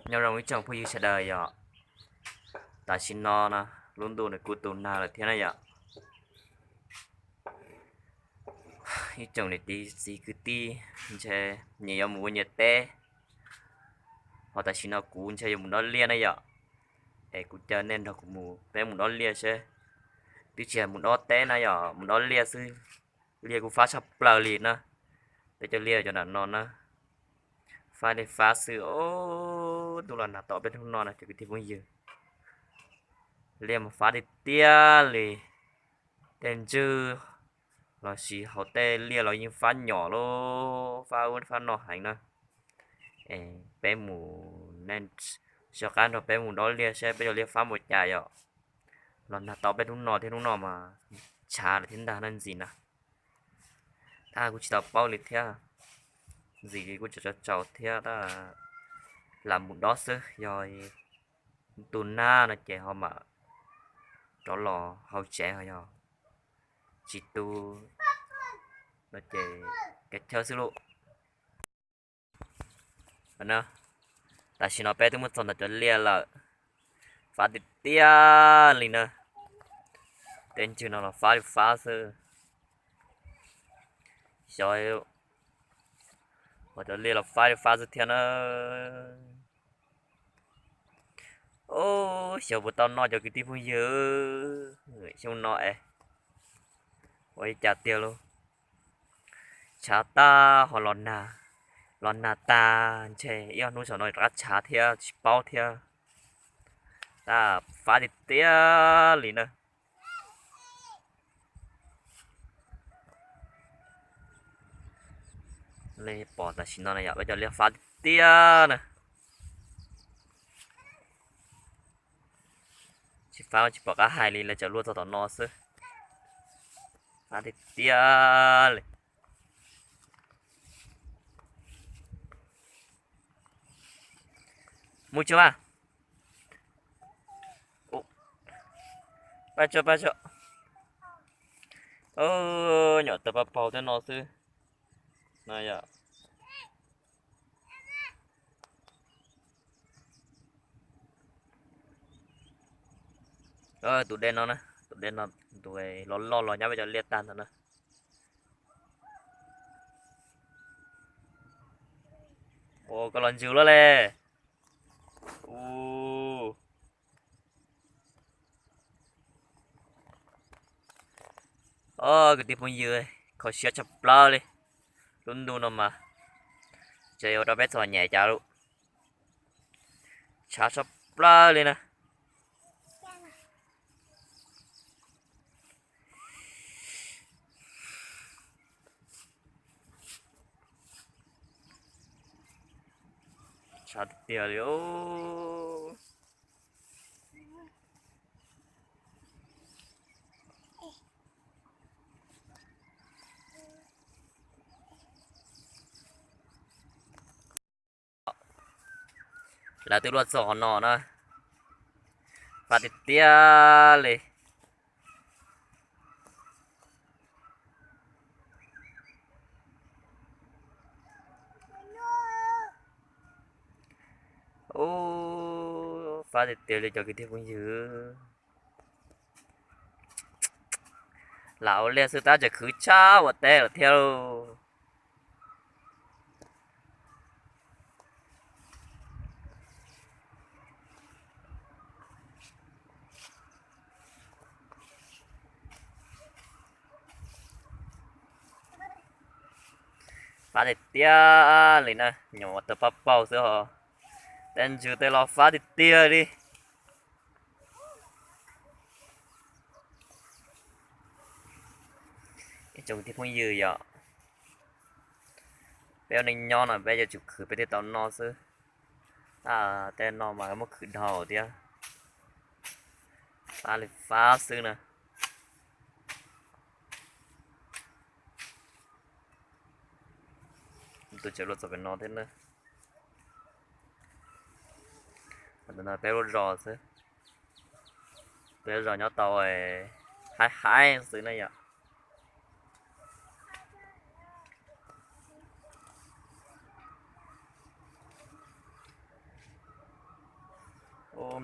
Nyob zoo ib tsoom phooj ywg sawv daws yom. Tam sim no no, lub ntuj nws kuj tu nag lawm thiab na yom. Ib tsoom niam txiv kwv tij, ntshe nyias yuav mus ua nyias teb, ho tam sim no kuv ntshe yuav mus dob liaj na yom. Es kuv caw nej nrog kuv mus, peb mus dob liaj seb. Twb tsis hais mus dob teb na yom, mus dob liaj xwb, liaj kuj fab tshaj plaws li na. Peb cov liaj cov nram no na, fab li fab xwb. Ntuj los nag tom peb hnub no na cov kwv tij phooj ywg, liaj mas fab tiag tiag li. Tej ntswg lossis hauv tej liaj los yeej fab nyom lub fab ub fab no heev na. Es peb mus, nej soj qab nrog peb mus dob liaj seb peb cov liaj fab npaum cas yom. Los nag tom peb hnub no thiab, hnub no mas tshav lawm thiab ntag na ntxim na. Tab kuj tsis tau paub li thiab, ntxim li kuj tsaus tsaus thiab tab lam mus dob xwb, yog tu nag no ces ho mam rov los hauv tsev, ho yog tsis tu no ces kav chawj xwb lauj. Tam sim no peb twb mus txog ntawm cov liaj lawm, fab tiag tiag li na. Tej ntswg no los fab li fab xwb. Xyov, cov liaj los fab li fab xwb thiab na. Ub, xyov puas tau noj cov kwv tij phooj ywg, xyoo no es ua li cas tiag lauj. Tshav tag ho los nag, los nag tag ntshe ib ob hnub saum no rov qab tshav thiab tsis paub thiab. Tab fab tiag tiag li na. Nej pom tam sim no na yom, peb cov liaj fab tiag tiag na. Tsis fab tsis pom qab hais li, lawv tseem luaj txog tom no xwb. Fab tiag tiag li. Mus tso mas. Pab tso, pab tso. Nyom tawg pab paug tej no xwb. No yom. Tus dej no na, tus dej no, tus loj loj los nyob peb cov liaj tag ntawd na. Ua koj los ntsws luaj le. Os kwv tij phooj ywg, kho siab tshaj plaws li. Lub ntuj no mas tseem yuav rau peb txom nyem cas lauj. Tshav tshaj plaws li na. Tshav tiag li. Lawv twb luaj txog qhov no na, fab tiag tiag li. Ub, fab tiag tiag li cov kwv tij phooj ywg. Lam ua liaj xwb tab tseem khwv tshaj ua teb lawm thiab lauj. Fab tiag tiag li na, nyuam qhuav tawg paj paug xwb ho tej ntsws tej los fab tiag tiag li. Ib tsoom kwv tij phooj ywg yom, peb ua neej nyob no peb yuav tsum khwv peb thiaj tau noj xwb. Tej no mas muab khwv dhau thiab. Fab li fab xwb na. Tus tseem luaj txog pem no thiab na. Peb lub zos xwb, peb lub zos nyob tau haib haib xwb na yom.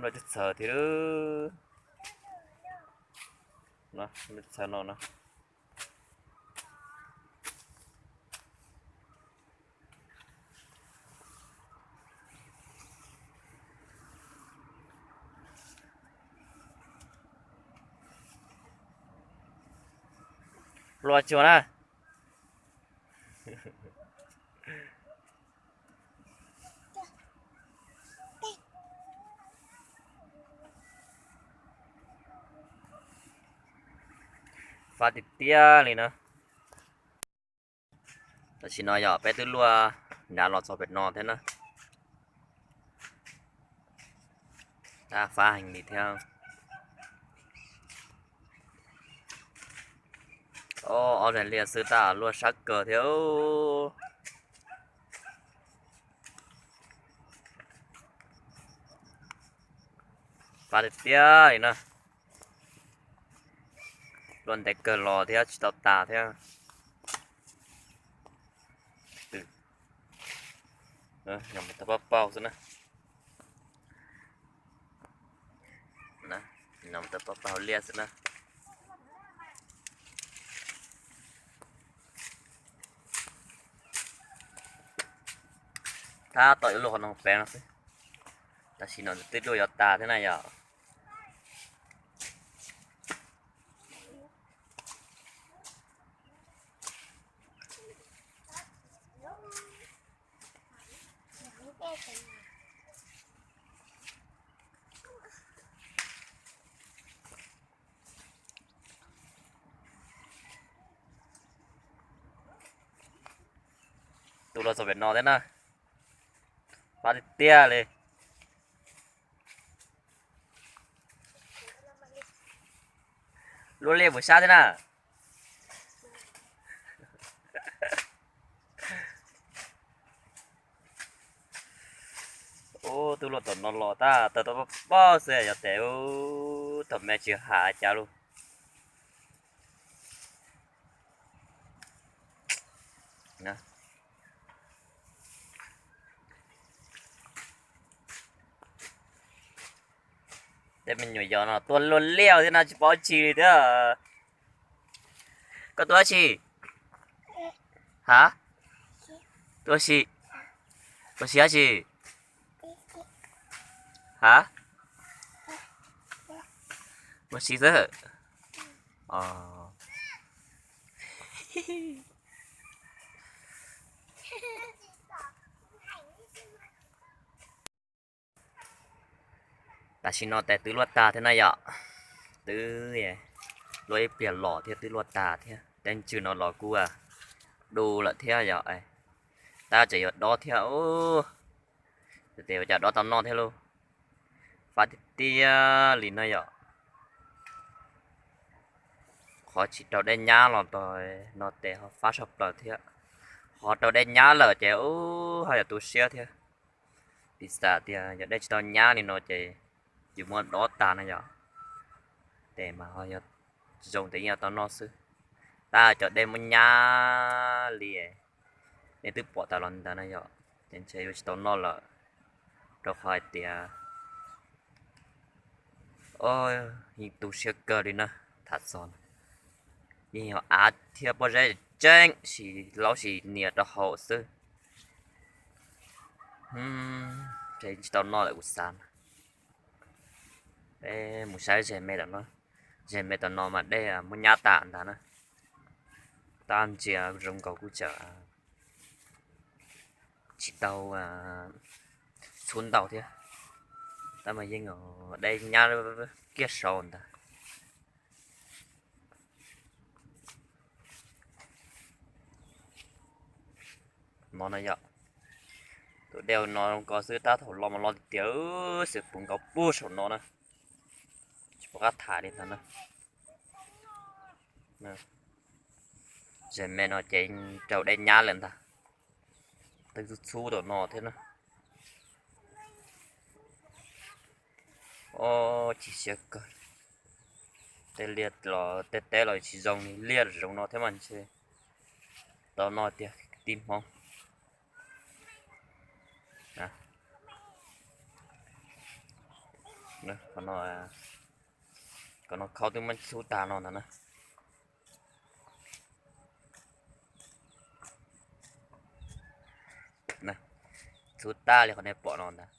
Lub txhawv thiab, lub txhawv no no. Luaj tsuag na. Fab tiag tiag li na. Tam sim no yog peb twb luaj nrad los txog pem no thiab na. Tab fab heev li thiab. Ob, ob daim liaj xwb tab luaj sab kawg thiab. Fab tiag tiag li na. Luaj ntev kawg los thiab tsis tau tas thiab. Tau pab paug xwb na. Tau pab paug liaj xwb na. Tab tom yuav luaj qhov no pem no xwb. Tam sim no twb luaj yuav tas thiab na yom. Tus los txog pem no thiab na. Fab tiag tiag li. Luaj liaj mus sab thiab na. Ub, twb luaj tom no los tab tawg tau pab paug xwb yog tes ub, thaum me tsis has cas lug. Tej me nyuam yaus no tuaj luaj liaj thiab no tsis paub tsi li thiab. Koj tuaj tsi? Ha? Tuaj si. Tuaj si dab tsi? Ha? Ua si xwb. Tam sim no tes twb luaj tag thiab na yom. Twb luaj ib pliag los thiab twb luaj tag thiab. Tej ntswg no los kuj du lawm thiab yom. Tab tseem yuav dob thiab. Tes ua cas dob tau noj thiab lauj. Fab tiag tiag li no yom. Qhov tsis rau dej nyab los tau no tes ho fab tshaj plaws thiab. Ho rau dej nyab lawm ces ub ho yog tu siab thiab. Piv xam tias yog dej tsis tau nyab li no ces yus muab dob tag na yom. Tes mas ho yog zoo tes yeej yuav tau noj xwb. Tab cov dej muab nyab li nej twb pom tas los ntawd na yom, ces ntshe yuav tsis tau noj lawm. Rau qhov hais tias yeej tu siab kawg li na. Tham txog yeej yog av thiab pob zeb tseeb sis laub sis nias rau hauv xwb. Ntshe tsis tau noj lawm kuv xav. Peb mus saib zes me tam no, zes me tam no mas dej muab nyab tas ntag na. Tab ntsia zoo nkaus kuj tseem tsis tau txhub ntau thiab, tab mas yeej dej nyab kiag saud ntag. No na yom, tus dej no zoo ko xwb tab thaum los mas los tiag tiag xwb, puv nkaus puag saum no na, tsis pom qab tham li ntag na. Zes me no ces raug dej nyab lawm ntag, twb txhub txhub tom no thiab na. Ob, chim siab kawg, tej liaj los tej teb los tsis zoo li liaj zoo no thiab mas ntshe tau noj tiag tib hmoob. Qhov no, qhov no khau twb muab txhub tag no ntag na. Txhub tag li qhov nej pom no ntag.